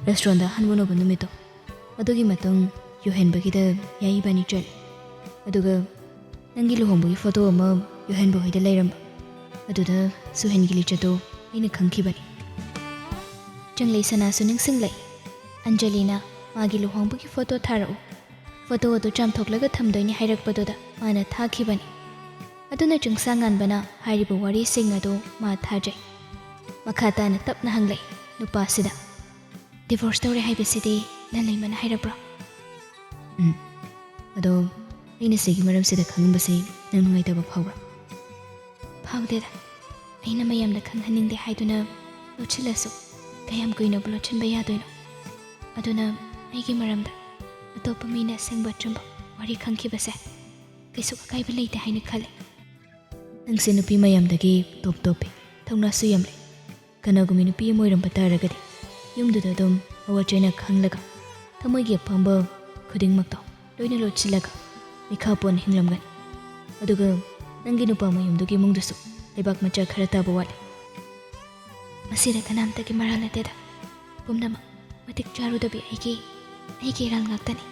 ꯔꯦꯁꯇꯨꯔꯦꯟꯗ ꯑꯍꯟꯕ ꯎꯅꯕ ꯅꯨꯃꯤꯠꯇꯣ, ꯑꯗꯨꯒꯤ ꯃꯇꯨꯡ ꯌꯨꯍꯦꯟꯕꯒꯤꯗ ꯌꯥꯏ ꯏꯕꯥꯅꯤ ꯆꯠꯂꯦ꯫ ꯑꯗꯨꯒ ꯅꯪꯒꯤ ꯂꯨꯍꯣꯡꯕꯒꯤ ꯐꯣꯇꯣ ꯑꯃ ꯌꯨꯍꯦꯟꯕ ꯍꯣꯏꯗ ꯂꯩꯔꯝꯕ, ꯑꯗꯨꯗ ꯁꯨꯍꯦꯟꯒꯤ ꯂꯤꯆꯠꯇꯣ ꯑꯩꯅ ꯈꯪꯈꯤꯕꯅꯤ꯫" ꯆꯪꯂꯩ ꯁꯅꯥꯁꯨ ꯅꯤꯡꯁꯤꯡꯂꯛꯏ꯫ ꯑꯟꯖꯂꯤꯅ ꯃꯥꯒꯤ ꯂꯨꯍꯣꯡꯕꯒꯤ ꯐꯣꯇꯣ ꯊꯥꯔꯛꯎ, ꯐꯣꯇꯣ ꯑꯗꯨ ꯆꯥꯝꯊꯣꯛꯂꯒ ꯊꯝꯗꯣꯏꯅꯤ ꯍꯥꯏꯔꯛꯄꯗꯨꯗ ꯃꯥꯅ ꯊꯥꯈꯤꯕꯅꯤ꯫ ꯑꯗꯨꯅ ꯆꯤꯡꯁꯥ ꯉꯥꯟꯕꯅ ꯍꯥꯏꯔꯤꯕ ꯋꯥꯔꯤꯁꯤꯡ ꯑꯗꯨ ꯃꯥ ꯊꯥꯖꯩ꯫ ꯃꯈꯥ ꯇꯥꯅ ꯇꯞꯅ ꯍꯪꯂꯛꯏ ꯅꯨꯄꯥꯁꯤꯗ, "ꯗꯤꯚꯣꯔꯁ ꯇꯧꯔꯦ ꯍꯥꯏꯕꯁꯤꯗꯤ ꯂꯟꯂꯩꯃꯅ ꯍꯥꯏꯔꯛꯄ꯭ꯔꯣ?" "ꯎꯝ꯫ ꯑꯗꯣ ꯑꯩꯅ ꯁꯤꯒꯤ ꯃꯔꯝꯁꯤꯗ ꯈꯪꯅꯤꯡꯕꯁꯤ ꯅꯪ ꯅꯨꯡꯉꯥꯏꯇꯕ ꯐꯥꯎꯕ꯭ꯔꯥ?" "ꯐꯥꯎꯗꯦꯗ꯫ ꯑꯩꯅ ꯃꯌꯥꯝꯗ ꯈꯪꯍꯟꯅꯤꯡꯗꯦ ꯍꯥꯏꯗꯨꯅ ꯂꯣꯠꯁꯤꯜꯂꯁꯨ ꯀꯌꯥꯝ ꯀꯨꯏꯅꯕꯨ ꯂꯣꯠꯁꯤꯟꯕ ꯌꯥꯗꯣꯏꯅꯣ? ꯑꯗꯨꯅ ꯑꯩꯒꯤ ꯃꯔꯝꯗ ꯑꯇꯣꯞꯄ ꯃꯤꯅ ꯑꯁꯦꯡꯕ ꯑꯆꯨꯝꯕ ꯋꯥꯔꯤ ꯈꯪꯈꯤꯕꯁꯦ ꯀꯩꯁꯨ ꯑꯀꯥꯏꯕ ꯂꯩꯇꯦ ꯍꯥꯏꯅ ꯈꯜꯂꯤ꯫" "ꯅꯪꯁꯦ ꯅꯨꯄꯤ ꯃꯌꯥꯝꯗꯒꯤ ꯇꯣꯞ ꯇꯣꯞꯄꯤ, ꯊꯧꯅꯥꯁꯨ ꯌꯥꯝ ꯂꯩ꯫ ꯀꯅꯥꯒꯨꯝꯕꯤ ꯅꯨꯄꯤ ꯑꯃ ꯑꯣꯏꯔꯝꯕ ꯇꯥꯔꯒꯗꯤ ꯌꯨꯝꯗꯨꯗ ꯑꯗꯨꯝ ꯑꯋꯥꯠ ꯆꯩꯅ ꯈꯪꯂꯒ ꯊꯃꯣꯏꯒꯤ ꯑꯄꯥꯝꯕ ꯈꯨꯗꯤꯡꯃꯛꯇꯣ ꯂꯣꯏꯅ ꯂꯣꯠꯁꯤꯜꯂꯒ ꯃꯤꯈꯥ ꯄꯣꯟꯅ ꯍꯤꯡꯂꯝꯒꯅꯤ꯫ ꯑꯗꯨꯒ ꯅꯪꯒꯤ ꯅꯨꯄꯥ ꯃꯌꯨꯝꯗꯨꯒꯤ ꯏꯃꯨꯡꯗꯨꯁꯨ ꯂꯩꯕꯥꯛ ꯃꯆꯥ ꯈꯔ ꯇꯥꯕ ꯋꯥꯠꯂꯤ꯫" "ꯃꯁꯤꯗ ꯀꯅꯥꯝꯇꯒꯤ ꯃꯔꯥꯜ ꯅꯠꯇꯦꯗ꯫ ꯄꯨꯝꯅꯃꯛ ꯃꯇꯤꯛ ꯆꯥꯔꯨꯗꯕꯤ ꯑꯩꯒꯤ, ꯑꯩꯒꯤ ꯏꯔꯥꯜ ꯉꯥꯛꯇꯅꯤ꯫"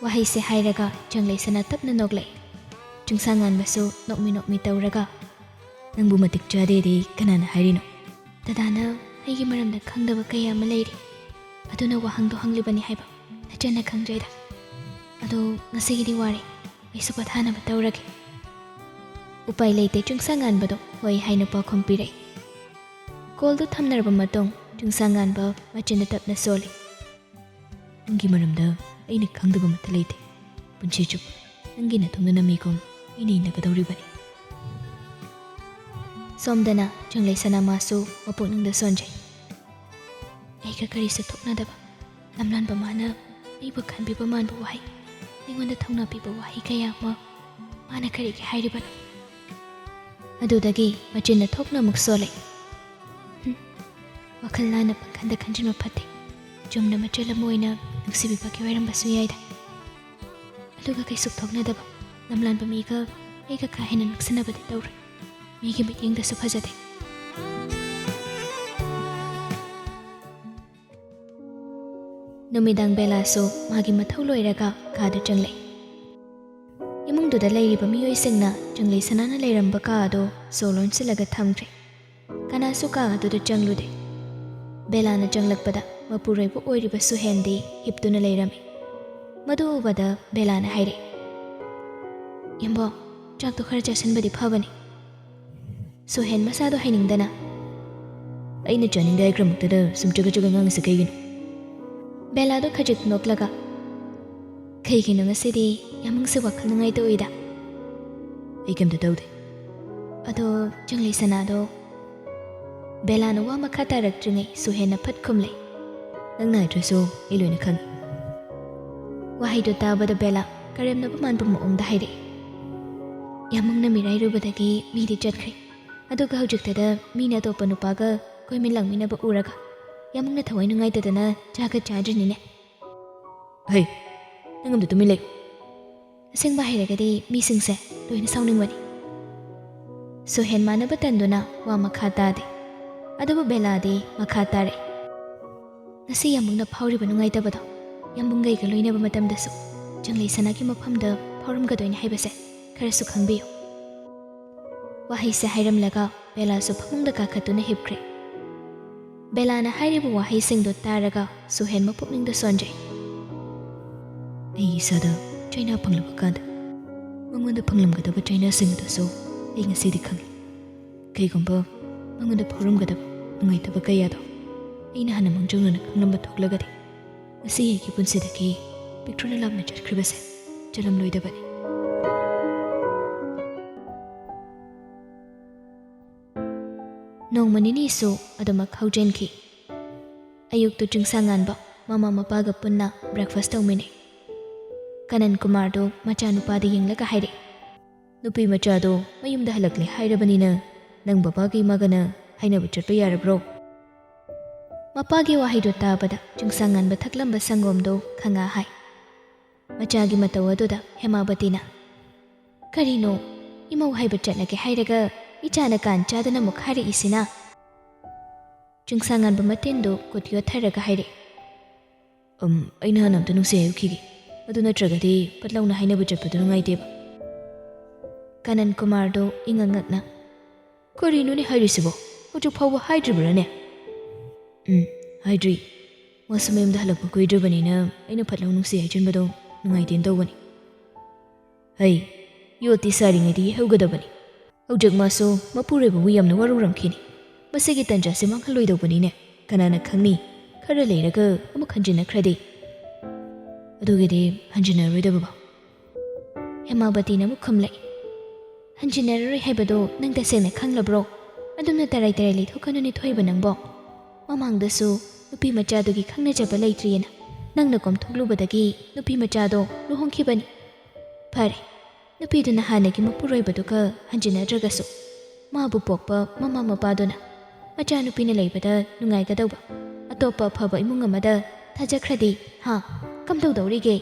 ꯋꯥꯍꯩꯁꯦ ꯍꯥꯏꯔꯒ ꯆꯪꯂꯩ ꯁꯅꯥ ꯇꯞꯅ ꯅꯣꯛꯂꯛꯏ꯫ ꯆꯤꯡꯁꯥ ꯉꯥꯟꯕꯁꯨ ꯅꯣꯛꯃꯤ ꯅꯣꯛꯃꯤ ꯇꯧꯔꯒ, "ꯅꯪꯕꯨ ꯃꯇꯤꯛ ꯆꯥꯗꯦꯗꯤ ꯀꯅꯥꯅ ꯍꯥꯏꯔꯤꯅꯣ?" "ꯗꯗꯥꯅ ꯑꯩꯒꯤ ꯃꯔꯝꯗ ꯈꯪꯗꯕ ꯀꯌꯥ ꯑꯃ ꯂꯩꯔꯤ꯫ ꯑꯗꯨꯅ ꯋꯥꯍꯪꯗꯣ ꯍꯪꯂꯤꯕꯅꯤ ꯍꯥꯏꯕ ꯅꯆꯟꯅ ꯈꯪꯖꯩꯗ꯫ ꯑꯗꯣ ꯉꯁꯤꯒꯤꯗꯤ ꯋꯥꯔꯦ꯫ ꯑꯩꯁꯨ ꯄꯣꯊꯥꯅꯕ ꯇꯧꯔꯒꯦ꯫" ꯎꯄꯥꯏ ꯂꯩꯇꯦ, ꯆꯤꯡꯁꯥ ꯉꯥꯟꯕꯗꯣ ꯍꯣꯏ ꯍꯥꯏꯅ ꯄꯥꯎꯈꯨꯝ ꯄꯤꯔꯛꯏ꯫ ꯀꯣꯜꯗꯨ ꯊꯝꯅꯔꯕ ꯃꯇꯨꯡ ꯆꯤꯡꯁꯥꯡ ꯉꯥꯟꯕ ꯃꯆꯤꯟꯗ ꯇꯞꯅ ꯁꯣꯜꯂꯤ꯫ "ꯅꯪꯒꯤ ꯃꯔꯝꯗ ꯑꯩꯅ ꯈꯪꯗꯕ ꯑꯃꯠꯇ ꯂꯩꯇꯦ꯫ ꯄꯨꯟꯁꯤ ꯆꯨꯞꯄ ꯅꯪꯒꯤ ꯅꯇꯨꯡꯗ ꯅꯝꯃꯤꯒꯨꯝ ꯑꯩꯅ ꯏꯟꯅꯒꯗꯧꯔꯤꯕꯅꯤ꯫" ꯁꯣꯝꯗꯅ ꯆꯪꯂꯩ ꯁꯅꯥ ꯃꯥꯁꯨ ꯃꯄꯨꯛꯅꯤꯡꯗ ꯁꯣꯟꯖꯩ꯫ ꯑꯩꯒ ꯀꯔꯤꯁꯨ ꯊꯣꯛꯅꯗꯕ ꯂꯝꯂꯥꯟꯕ ꯃꯥꯅ ꯑꯩꯕꯨ ꯈꯟꯕꯤꯕ ꯃꯥꯟꯕ ꯋꯥꯍꯩ, ꯑꯩꯉꯣꯟꯗ ꯊꯧꯅꯥ ꯄꯤꯕ ꯋꯥꯍꯩ ꯀꯌꯥ ꯑꯃ ꯃꯥꯅ ꯀꯔꯤꯒꯤ ꯍꯥꯏꯔꯤꯕꯅꯣ? ꯑꯗꯨꯗꯒꯤ ꯃꯆꯤꯟꯅ ꯊꯣꯛꯅ ꯑꯃꯨꯛ ꯁꯣꯜꯂꯦ꯫ "ꯍꯨꯝ, ꯋꯥꯈꯜ ꯂꯥꯟꯅ ꯄꯪꯈꯟꯗ ꯈꯟꯖꯤꯟꯕ ꯐꯠꯇꯦ꯫ ꯆꯨꯝꯅ ꯃꯆꯦꯜ ꯑꯃ ꯑꯣꯏꯅ ꯅꯨꯡꯁꯤꯕꯤꯕꯒꯤ ꯑꯣꯏꯔꯝꯕꯁꯨ ꯌꯥꯏꯗ꯫ ꯑꯗꯨꯒ ꯀꯩꯁꯨ ꯊꯣꯛꯅꯗꯕ ꯂꯝꯂꯥꯟꯕ ꯃꯤꯒ ꯑꯩꯒ ꯀꯥ ꯍꯦꯟꯅ ꯅꯛꯁꯤꯟꯅꯕꯗꯤ ꯇꯧꯔꯣꯏ꯫ ꯃꯤꯒꯤ ꯃꯤꯠꯌꯦꯡꯗꯁꯨ ꯐꯖꯗꯦ꯫" ꯅꯨꯃꯤꯗꯥꯡ ꯕꯦꯂꯥꯁꯨ ꯃꯥꯒꯤ ꯃꯊꯧ ꯂꯣꯏꯔꯒ ꯀꯥꯗ ꯆꯪꯂꯛꯏ꯫ ꯏꯃꯨꯡꯗꯨꯗ ꯂꯩꯔꯤꯕ ꯃꯤꯑꯣꯏꯁꯤꯡꯅ ꯆꯪꯂꯩ ꯁꯅꯥꯅ ꯂꯩꯔꯝꯕ ꯀꯥ ꯑꯗꯨ ꯁꯣ ꯂꯣꯟꯁꯤꯜꯂꯒ ꯊꯝꯈ꯭ꯔꯦ꯫ ꯀꯅꯥꯁꯨ ꯀꯥ ꯑꯗꯨꯗ ꯆꯪꯂꯨꯗꯦ꯫ ꯕꯦꯂꯥꯅ ꯆꯪꯂꯛꯄꯗ ꯃꯄꯨꯔꯣꯏꯕ ꯑꯣꯏꯔꯤꯕ ꯁꯨꯍꯦꯟꯗꯤ ꯍꯤꯞꯇꯨꯅ ꯂꯩꯔꯝꯃꯤ꯫ ꯃꯗꯨ ꯎꯕꯗ ꯕꯦꯂꯥꯅ ꯍꯥꯏꯔꯛꯏ, "ꯌꯥꯝꯕꯣ, ꯆꯥꯛꯇꯣ ꯈꯔ ꯆꯥꯁꯤꯟꯕꯗꯤ ꯐꯕꯅꯤ꯫" ꯁꯨꯍꯦꯟ ꯃꯁꯥꯗꯣ ꯍꯩꯅꯤꯡꯗꯅ, "ꯑꯩꯅ ꯆꯥꯅꯤꯡꯗꯦ ꯍꯥꯏꯈ꯭ꯔꯃꯛꯇꯗ ꯁꯨꯝ ꯆꯒꯠ ꯆꯒꯠ ꯉꯥꯡꯉꯤꯁꯦ ꯀꯩꯒꯤꯅꯣ?" ꯕꯦꯂꯥꯗꯣ ꯈꯖꯤꯛ ꯅꯣꯛꯂꯒ, "ꯀꯩꯒꯤꯅꯣ ꯉꯁꯤꯗꯤ ꯌꯥꯝꯃꯪꯁꯦ ꯋꯥꯈꯜ ꯅꯨꯡꯉꯥꯏꯇ ꯎꯏꯗ?" "ꯑꯩ ꯀꯩꯝꯇ ꯇꯧꯗꯦ꯫" ꯑꯗꯣ ꯆꯪꯂꯩ ꯁꯅꯥꯗꯣ ꯕꯦꯂꯥꯅ ꯋꯥ ꯃꯈꯥ ꯇꯥꯔꯛꯇ꯭ꯔꯤꯉꯩ ꯁꯨꯍꯦꯟꯅ ꯐꯠ ꯈꯨꯝꯂꯦ, "ꯅꯪꯅ ꯍꯥꯏꯗ꯭ꯔꯁꯨ ꯑꯩ ꯂꯣꯏꯅ ꯈꯪꯉꯤ꯫" ꯋꯥꯍꯩꯗꯣ ꯇꯥꯕꯗ ꯕꯦꯂꯥ ꯀꯔꯦꯝꯅꯕ ꯃꯥꯟꯕ ꯃꯑꯣꯡꯗ ꯍꯥꯏꯔꯛꯏ, "ꯌꯥꯝꯃꯪꯅ ꯃꯤꯔꯥꯏꯔꯨꯕꯗꯒꯤ ꯃꯤꯗꯤ ꯆꯠꯈ꯭ꯔꯦ, ꯑꯗꯨꯒ ꯍꯧꯖꯤꯛꯇꯗ ꯃꯤꯅ ꯑꯇꯣꯞꯄ ꯅꯨꯄꯥꯒ ꯀꯣꯏꯃꯤꯟ ꯂꯥꯡꯃꯤꯟꯅꯕ ꯎꯔꯒ ꯌꯥꯝꯃꯪꯅ ꯊꯋꯥꯏ ꯅꯨꯡꯉꯥꯏꯇꯗꯅ ꯆꯥꯒ ꯆꯥꯗ꯭ꯔꯤꯅꯤꯅꯦ꯫" "ꯍꯩ, ꯅꯪ ꯑꯝꯇ ꯇꯨꯃꯤꯟ ꯂꯩꯌꯨ꯫" ꯑꯁꯦꯡꯕ ꯍꯥꯏꯔꯒꯗꯤ ꯃꯤꯁꯤꯡꯁꯦ ꯂꯣꯏꯅ ꯁꯥꯎꯅꯤꯡꯕꯅꯤ꯫ ꯁꯨꯍꯦꯟ ꯃꯥꯟꯅꯕ ꯇꯟꯗꯨꯅ ꯋꯥ ꯃꯈꯥ ꯇꯥꯗꯦ꯫ ꯑꯗꯨꯕꯨ ꯕꯦꯂꯥꯗꯤ ꯃꯈꯥ ꯇꯥꯔꯛꯏ, "ꯉꯁꯤ ꯌꯥꯝꯕꯨꯡꯅ ꯐꯥꯎꯔꯤꯕ ꯅꯨꯡꯉꯥꯏꯇꯕꯗꯣ ꯌꯥꯝꯕꯨꯡꯒꯩꯒ ꯂꯣꯏꯅꯕ ꯃꯇꯝꯗꯁꯨ ꯆꯪꯂꯩ ꯁꯅꯥꯒꯤ ꯃꯐꯝꯗ ꯐꯥꯎꯔꯝꯒꯗꯣꯏꯅꯤ ꯍꯥꯏꯕꯁꯦ ꯈꯔꯁꯨ ꯈꯪꯕꯤꯌꯨ꯫" ꯋꯥꯍꯩꯁꯦ ꯍꯥꯏꯔꯝꯂꯒ ꯕꯦꯂꯥꯁꯨ ꯐꯃꯨꯡꯗ ꯀꯥꯈꯠꯇꯨꯅ ꯍꯤꯞꯈ꯭ꯔꯦ꯫ ꯕꯦꯂꯥꯅ ꯍꯥꯏꯔꯤꯕ ꯋꯥꯍꯩꯁꯤꯡꯗꯣ ꯇꯥꯔꯒ ꯁꯨꯍꯦꯟ ꯃꯄꯨꯛꯅꯤꯡꯗ ꯁꯣꯟꯖꯩ꯫ "ꯑꯩ ꯏꯁꯥꯗ ꯆꯩꯅꯥ ꯐꯪꯂꯕ ꯀꯥꯟꯗ ꯃꯉꯣꯟꯗ ꯐꯪꯂꯝꯒꯗꯕ ꯆꯩꯅꯥꯁꯤꯡ ꯑꯗꯨꯁꯨ ꯑꯩ ꯉꯁꯤꯗꯤ ꯈꯪꯂꯦ꯫ ꯀꯩꯒꯨꯝꯕ ꯃꯉꯣꯟꯗ ꯐꯥꯎꯔꯝꯒꯗꯕ ꯅꯨꯡꯉꯥꯏꯇꯕ ꯀꯌꯥꯗꯣ ꯑꯩꯅ ꯍꯥꯟꯅ ꯃꯥꯡꯖꯧꯅꯅ ꯈꯪꯂꯝꯕ ꯊꯣꯛꯂꯒꯗꯤ, ꯉꯁꯤ ꯑꯩꯒꯤ ꯄꯨꯟꯁꯤꯗꯒꯤ ꯄꯤꯛꯇ꯭ꯔꯨꯅ ꯂꯥꯞꯅ ꯆꯠꯈ꯭ꯔꯤꯕꯁꯦ ꯆꯠꯂꯝꯂꯣꯏꯗꯕꯅꯤ꯫ ꯅꯣꯡꯃ ꯅꯤꯅꯤꯁꯨ ꯑꯗꯨꯃꯛ ꯍꯧꯖꯤꯟꯈꯤ꯫ ꯑꯌꯨꯛꯇꯨ ꯆꯤꯡꯁꯥꯡꯉꯥꯟꯕ ꯃꯃꯥ ꯃꯄꯥꯒ ꯄꯨꯟꯅ breakfast ꯇꯧꯃꯤꯟꯅꯩ꯫ ꯀꯅꯟ ꯀꯨꯃꯥꯔꯗꯨ ꯃꯆꯥꯅꯨꯄꯥꯗ ꯌꯦꯡꯂꯒ ꯍꯥꯏꯔꯛꯏ, "ꯅꯨꯄꯤ ꯃꯆꯥꯗꯣ ꯃꯌꯨꯝꯗ ꯍꯜꯂꯛꯂꯦ ꯍꯥꯏꯔꯕꯅꯤꯅ, ꯅꯪ ꯕꯕꯥꯒ ꯏꯃꯥꯒꯅ ꯍꯥꯏꯅꯕ ꯆꯠꯄ ꯌꯥꯔꯕ꯭ꯔꯣ?" ꯃꯄꯥꯒꯤ ꯋꯥꯍꯩꯗꯨ ꯇꯥꯕꯗ ꯆꯤꯡꯁꯥꯡꯉꯥꯟꯕ ꯊꯛꯂꯝꯕ ꯁꯪꯒꯣꯝꯗꯨ ꯈꯪꯉꯥ ꯍꯥꯏ꯫ ꯃꯆꯥꯒꯤ ꯃꯇꯧ ꯑꯗꯨꯗ ꯍꯦꯃꯥꯕꯇꯤꯅ, "ꯀꯔꯤꯅꯣ, ꯏꯃꯧ ꯍꯥꯏꯕ ꯆꯠꯂꯒꯦ ꯍꯥꯏꯔꯒ ꯏꯆꯥꯅ ꯀꯥꯟ ꯆꯥꯗꯅ ꯑꯃꯨꯛ ꯍꯥꯏꯔꯛꯏꯁꯤꯅ?" ꯆꯤꯡꯁꯥꯡꯉꯥꯟꯕ ꯃꯇꯤꯟꯗꯨ ꯀꯨꯠ ꯌꯣꯠꯊꯔꯒ ꯍꯥꯏꯔꯛꯏ, "ꯑꯝ, ꯑꯩ ꯅꯍꯥꯟ ꯑꯝꯇ ꯅꯨꯡꯁꯤ ꯍꯥꯏꯔꯨꯈꯤꯒꯦ꯫ ꯑꯗꯨ ꯅꯠꯇ꯭ꯔꯒꯗꯤ ꯐꯠ ꯂꯥꯎꯅ ꯍꯥꯏꯅꯕ ꯆꯠꯄꯗꯨ ꯅꯨꯡꯉꯥꯏꯇꯦꯕ꯫" ꯀꯅꯟ ꯀꯨꯃꯥꯔꯗꯨ ꯏꯉꯛ ꯉꯛꯅ, "ꯀꯔꯤꯅꯣꯅꯦ ꯍꯥꯏꯔꯤꯁꯤꯕꯣ? ꯍꯧꯖꯤꯛ ꯐꯥꯎꯕ ꯍꯥꯏꯗ꯭ꯔꯤꯕ꯭ꯔꯥꯅꯦ?" "ꯎꯝ, ꯍꯥꯏꯗ꯭ꯔꯤ꯫ ꯃꯥꯁꯨ ꯃꯌꯨꯝꯗ ꯍꯜꯂꯛꯄ ꯀꯨꯏꯗ꯭ꯔꯤꯕꯅꯤꯅ ꯑꯩꯅ ꯐꯠ ꯂꯥꯎ ꯅꯨꯡꯁꯤ ꯍꯥꯏꯖꯤꯟꯕꯗꯣ ꯅꯨꯡꯉꯥꯏꯇꯦꯅ ꯇꯧꯕꯅꯤ꯫" "ꯍꯩ, ꯌꯣꯠꯇꯤ ꯁꯥꯔꯤꯉꯩꯗꯒꯤ ꯍꯧꯒꯗꯕꯅꯤ꯫ ꯍꯧꯖꯤꯛ ꯃꯥꯁꯨ ꯃꯄꯨꯔꯣꯏꯕꯕꯨ ꯌꯥꯝꯅ ꯋꯥꯔꯧꯔꯝꯈꯤꯅꯤ꯫ ꯃꯁꯤꯒꯤ ꯇꯟꯖꯥꯁꯦ ꯃꯥꯡꯍꯜꯂꯣꯏꯗꯧꯕꯅꯤꯅꯦ꯫ ꯀꯅꯥꯅ ꯈꯪꯅꯤ, ꯈꯔ ꯂꯩꯔꯒ ꯑꯃꯨꯛ ꯍꯟꯖꯤꯟꯅꯈ꯭ꯔꯗꯤ?" "ꯑꯗꯨꯒꯤꯗꯤ ꯍꯟꯖꯤꯟꯅꯔꯣꯏꯗ ꯕꯕꯥ꯫" ꯍꯦꯃꯥꯕꯇꯤꯅ ꯑꯃꯨꯛ ꯈꯨꯝꯂꯛꯏ, "ꯍꯟꯖꯤꯟꯅꯔꯔꯣꯏ ꯍꯥꯏꯕꯗꯣ ꯅꯪ ꯇꯁꯦꯡꯅ ꯈꯪꯂꯕ꯭ꯔꯣ? ꯑꯗꯨꯝꯅ ꯇꯔꯥꯏ ꯇꯔꯥꯏ ꯂꯩꯊꯣꯛꯀꯅꯨꯅꯦ ꯊꯣꯏꯕ ꯅꯪꯕꯣ꯫ ꯃꯃꯥꯡꯗꯁꯨ ꯅꯨꯄꯤ ꯃꯆꯥꯗꯨꯒꯤ ꯈꯪꯅꯖꯕ ꯂꯩꯇ꯭ꯔꯤꯑꯅ ꯅꯪꯅ ꯀꯣꯝꯊꯣꯛꯂꯨꯕꯗꯒꯤ ꯅꯨꯄꯤ ꯃꯆꯥꯗꯣ ꯂꯨꯍꯣꯡꯈꯤꯕꯅꯤ꯫ ꯐꯔꯦ, ꯅꯨꯄꯤꯗꯨꯅ ꯍꯥꯟꯅꯒꯤ ꯃꯄꯨꯔꯣꯏꯕꯗꯨꯒ ꯍꯟꯖꯤꯟꯅꯗ꯭ꯔꯒꯁꯨ, ꯃꯥꯕꯨ ꯄꯣꯛꯄ ꯃꯃꯥ ꯃꯄꯥꯗꯨꯅ ꯃꯆꯥꯅꯨꯄꯤꯅ ꯂꯩꯕꯗ ꯅꯨꯡꯉꯥꯏꯒꯗꯧꯕ ꯑꯇꯣꯞꯄ ꯑꯐꯕ ꯏꯃꯨꯡ ꯑꯃꯗ ꯊꯥꯖꯈ꯭ꯔꯗꯤ, ꯍꯥ, ꯀꯝꯗꯧꯗꯧꯔꯤꯒꯦ?"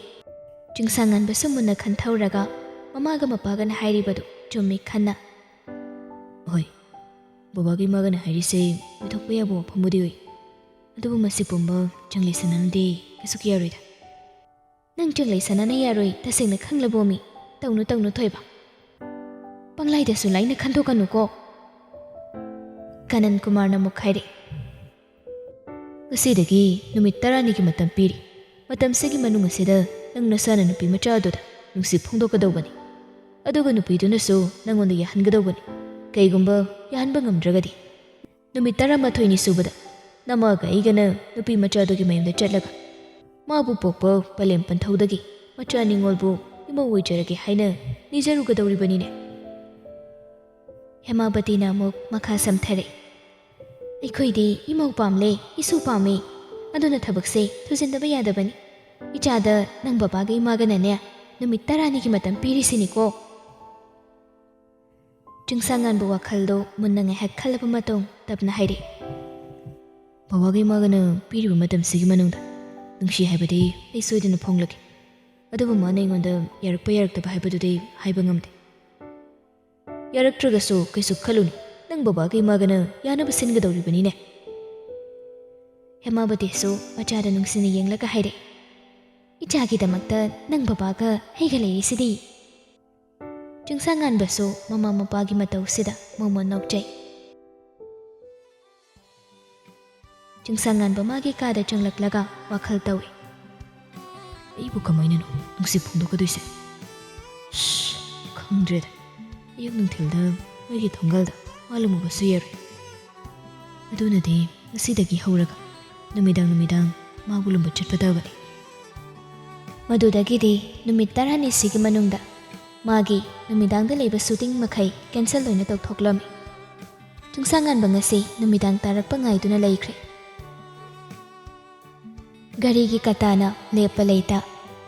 ꯆꯤꯡꯁꯥꯡꯉꯥꯟꯕꯁꯨ ꯃꯨꯟꯅ ꯈꯟꯊꯧꯔꯒ ꯃꯃꯥꯒ ꯃꯄꯥꯒꯅ ꯍꯥꯏꯔꯤꯕꯗꯨ ꯆꯨꯝꯃꯤ ꯈꯟꯅ, "ꯍꯣꯏ, ꯕꯕꯥꯒ ꯏꯃꯥꯒꯅ ꯍꯥꯏꯔꯤꯁꯦ ꯑꯣꯏꯊꯣꯛꯄ ꯌꯥꯕ ꯋꯥꯐꯝꯕꯨꯗꯤ ꯑꯣꯏ꯫ ꯑꯗꯨꯕꯨ ꯃꯁꯤ ꯄꯨꯝꯕ ꯆꯪꯂꯩ ꯁꯅꯥꯅꯗꯤ ꯀꯩꯁꯨ ꯌꯥꯔꯣꯏꯗ꯫" "ꯅꯪ ꯆꯪꯂꯩ ꯁꯅꯥꯅ ꯌꯥꯔꯣꯏ ꯇꯁꯦꯡꯅ ꯈꯪꯂꯕꯣꯃꯤ? ꯇꯧꯅꯨ, ꯇꯧꯅꯨ ꯊꯣꯏꯕ꯫ ꯄꯪꯂꯥꯏꯗꯁꯨ ꯂꯥꯏꯅ ꯈꯟꯗꯣꯛꯀꯅꯨꯀꯣ꯫" ꯀꯅꯟ ꯀꯨꯃꯥꯔꯅ ꯑꯃꯨꯛ ꯍꯥꯏꯔꯛꯏ, "ꯉꯁꯤꯗꯒꯤ ꯅꯨꯃꯤꯠ ꯇꯔꯥꯅꯤꯒꯤ ꯃꯇꯝ ꯄꯤꯔꯤ꯫ ꯃꯇꯝꯁꯤꯒꯤ ꯃꯅꯨꯡ ꯑꯁꯤꯗ ꯅꯪ ꯅꯁꯥꯅ ꯅꯨꯄꯤ ꯃꯆꯥ ꯑꯗꯨꯗ ꯅꯨꯡꯁꯤ ꯐꯣꯡꯗꯣꯛꯀꯗꯧꯕꯅꯤ꯫ ꯑꯗꯨꯒ ꯅꯨꯄꯤꯗꯨꯅꯁꯨ ꯅꯪꯉꯣꯟꯗ ꯌꯥꯍꯟꯒꯗꯧꯕꯅꯤ꯫ ꯀꯩꯒꯨꯝꯕ ꯌꯥꯍꯟꯕ ꯉꯝꯗ꯭ꯔꯒꯗꯤ, ꯅꯨꯃꯤꯠ ꯇꯔꯥꯃꯥꯊꯣꯏꯅꯤ ꯁꯨꯕꯗ ꯅꯃꯥꯒ ꯑꯩꯒꯅ ꯅꯨꯄꯤ ꯃꯆꯥꯗꯨꯒꯤ ꯃꯌꯨꯝꯗ ꯆꯠꯂꯒ ꯃꯥꯕꯨ ꯄꯣꯛꯄ ꯄꯂꯦꯝ ꯄꯟꯊꯧꯗꯒꯤ ꯃꯆꯥ ꯅꯤꯉꯣꯜꯕꯨ ꯏꯃꯧ ꯑꯣꯏꯖꯔꯒꯦ ꯍꯥꯏꯅ ꯅꯤꯖꯔꯨꯒꯗꯧꯔꯤꯕꯅꯤꯅꯦ꯫ ꯍꯦꯃꯥꯕꯇꯤꯅ ꯑꯃꯨꯛ ꯃꯈꯥ ꯁꯝꯊꯔꯦ꯫ ꯑꯩꯈꯣꯏꯗꯤ ꯏꯃꯧ ꯄꯥꯝꯂꯦ, ꯏꯁꯨ ꯄꯥꯝꯃꯤ꯫ ꯑꯗꯨꯅ ꯊꯕꯛꯁꯦ ꯊꯨꯖꯤꯟꯗꯕ ꯌꯥꯗꯕꯅꯤ꯫ ꯏꯆꯥꯗ ꯅꯪ ꯕꯕꯥꯒ ꯏꯃꯥꯒꯅꯅꯦ ꯅꯨꯃꯤꯠ ꯇꯔꯥꯅꯤꯒꯤ ꯃꯇꯝ ꯄꯤꯔꯤꯁꯤꯅꯤꯀꯣ꯫ ꯆꯤꯡꯁꯥꯡꯉꯥꯟꯕ ꯋꯥꯈꯜꯗꯣ ꯃꯨꯟꯅ ꯉꯥꯏꯍꯥꯛ ꯈꯜꯂꯕ ꯃꯇꯨꯡ ꯇꯞꯅ ꯍꯥꯏꯔꯛꯏ꯫ ꯕꯕꯥꯒ ꯏꯃꯥꯒꯅ ꯄꯤꯔꯤꯕ ꯃꯇꯝꯁꯤꯒꯤ ꯃꯅꯨꯡꯗ ꯅꯨꯡꯁꯤ ꯍꯥꯏꯕꯗꯤ ꯑꯩ ꯁꯣꯏꯗꯅ ꯐꯣꯡꯂꯒꯦ꯫ ꯑꯗꯨꯕꯨ ꯃꯥꯅ ꯑꯩꯉꯣꯟꯗ ꯌꯥꯔꯛꯄ ꯌꯥꯔꯛꯇꯕ ꯍꯥꯏꯕꯗꯨꯗꯤ ꯍꯥꯏꯕ ꯉꯝꯗꯦ꯫ ꯌꯥꯔꯛꯇ꯭ꯔꯒꯁꯨ ꯀꯩꯁꯨ ꯈꯜꯂꯨꯅꯨ, ꯅꯪ ꯕꯕꯥꯒ ꯏꯃꯥꯒꯅ ꯌꯥꯅꯕ ꯁꯤꯟꯒꯗꯧꯔꯤꯕꯅꯤꯅꯦ꯫ ꯍꯦꯃꯥꯕꯇꯤꯁꯨ ꯃꯆꯥꯗ ꯅꯨꯡꯁꯤꯅ ꯌꯦꯡꯂꯒ ꯍꯥꯏꯔꯛꯏ꯫ ꯏꯆꯥꯒꯤꯗꯃꯛꯇ ꯅꯪ ꯕꯕꯥꯒ ꯑꯩꯒ ꯂꯩꯔꯤꯁꯤꯗꯤ꯫ ꯆꯤꯡꯁꯥꯡꯉꯥꯟꯕꯁꯨ ꯃꯃꯥ ꯃꯄꯥꯒꯤ ꯃꯇꯧꯁꯤꯗ ꯃꯣꯃꯣꯟ ꯅꯣꯛꯆꯩ꯫ ꯆꯤꯡꯁꯥꯡꯉꯥꯟꯕ ꯃꯥꯒꯤ ꯀꯥꯗ ꯆꯪꯂꯛꯂꯒ ꯋꯥꯈꯜ ꯇꯧꯏ꯫ ꯑꯩꯕꯨ ꯀꯃꯥꯏꯅꯅꯣ ꯅꯨꯡꯁꯤ ꯐꯣꯡꯗꯣꯛꯀꯗꯣꯏꯁꯦ? ꯁ꯭ꯁ, ꯈꯪꯗ꯭ꯔꯦꯗ꯫ ꯑꯌꯨꯛ ꯅꯨꯡꯊꯤꯜꯗ ꯃꯣꯏꯒꯤ ꯊꯣꯡꯒꯜꯗ ꯃꯥ ꯂꯨꯝꯃꯨꯕꯁꯨ ꯌꯥꯔꯣꯏ꯫ ꯑꯗꯨꯅꯗꯤ ꯉꯁꯤꯗꯒꯤ ꯍꯧꯔꯒ ꯅꯨꯃꯤꯗꯥꯡ ꯅꯨꯃꯤꯗꯥꯡ ꯃꯥꯕꯨ ꯂꯨꯝꯕ ꯆꯠꯄ ꯇꯥꯕꯅꯤ꯫ ꯃꯗꯨꯗꯒꯤꯗꯤ ꯅꯨꯃꯤꯠ ꯇꯔꯥꯅꯤꯁꯤꯒꯤ ꯃꯅꯨꯡꯗ ꯃꯥꯒꯤ ꯅꯨꯃꯤꯗꯥꯡꯗ ꯂꯩꯕ ꯁꯨꯇꯤꯡ ꯃꯈꯩ ꯀꯦꯟꯁꯦꯜ ꯂꯣꯏꯅ ꯇꯧꯊꯣꯛꯂꯝꯃꯤ꯫ ꯆꯤꯡꯁꯥꯡꯉꯥꯟꯕ ꯉꯁꯤ ꯅꯨꯃꯤꯗꯥꯡ ꯇꯥꯔꯛꯄ ꯉꯥꯏꯗꯨꯅ ꯂꯩꯈ꯭ꯔꯦ꯫ ꯒꯥꯔꯤꯒꯤ ꯀꯇꯥꯅ ꯂꯦꯞꯄ ꯂꯩꯇ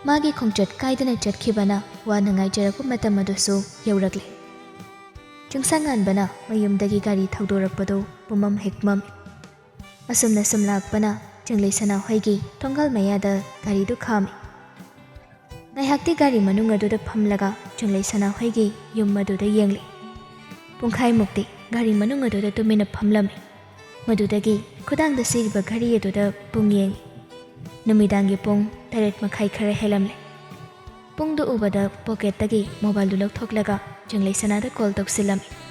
ꯃꯥꯒꯤ ꯈꯣꯡꯆꯠ ꯀꯥꯏꯗꯅ ꯆꯠꯈꯤꯕꯅ ꯋꯥꯅ ꯉꯥꯏꯖꯔꯛꯄ ꯃꯇꯝ ꯑꯗꯨꯁꯨ ꯌꯧꯔꯛꯂꯦ꯫ ꯆꯤꯡꯁꯥꯡꯉꯥꯟꯕꯅ ꯃꯌꯨꯝꯗꯒꯤ ꯒꯥꯔꯤ ꯊꯧꯗꯣꯔꯛꯄꯗꯨ ꯄꯨꯝꯃꯝ ꯍꯦꯛ ꯃꯝꯃꯤ꯫ ꯑꯁꯨꯝꯅ ꯁꯨꯝ ꯂꯥꯛꯄꯅ ꯆꯤꯡꯂꯩ ꯁꯅꯥꯍꯣꯏꯒꯤ ꯊꯣꯡꯒꯥꯜ ꯃꯌꯥꯗ ꯒꯥꯔꯤꯗꯨ ꯈꯥꯝꯃꯤ꯫ ꯉꯥꯏꯍꯥꯛꯇꯤ ꯒꯥꯔꯤ ꯃꯅꯨꯡ ꯑꯗꯨꯗ ꯐꯝꯂꯒ ꯆꯤꯡꯂꯩ ꯁꯅꯥꯍꯣꯏꯒꯤ ꯌꯨꯝ ꯑꯗꯨꯗ ꯌꯦꯡꯂꯤ꯫ ꯄꯨꯡꯈꯥꯏꯃꯨꯛꯇꯤ ꯒꯥꯔꯤ ꯃꯅꯨꯡ ꯑꯗꯨꯗ ꯇꯨꯃꯤꯟꯅ ꯐꯝꯂꯝꯃꯤ꯫ ꯃꯗꯨꯗꯒꯤ ꯈꯨꯗꯥꯡꯗ ꯁꯤꯔꯤꯕ ꯘꯔꯤ ꯑꯗꯨꯗ ꯄꯨꯡ ꯌꯦꯡꯉꯤ꯫ ꯅꯨꯃꯤꯗꯥꯡꯒꯤ ꯄꯨꯡ ꯇꯔꯦꯠ ꯃꯈꯥꯏ ꯈꯔ ꯍꯦꯜꯂꯝꯂꯦ꯫ ꯄꯨꯡꯗꯨ ꯎꯕꯗ ꯄꯣꯀꯦꯠꯇꯒꯤ ꯃꯣꯕꯥꯏꯜꯗꯨ ꯂꯧꯊꯣꯛꯂꯒ ꯆꯤꯡꯂꯩ ꯁꯅꯥꯗ ꯀꯣꯜ ꯇꯧꯁꯤꯜꯂꯝꯃꯤ꯫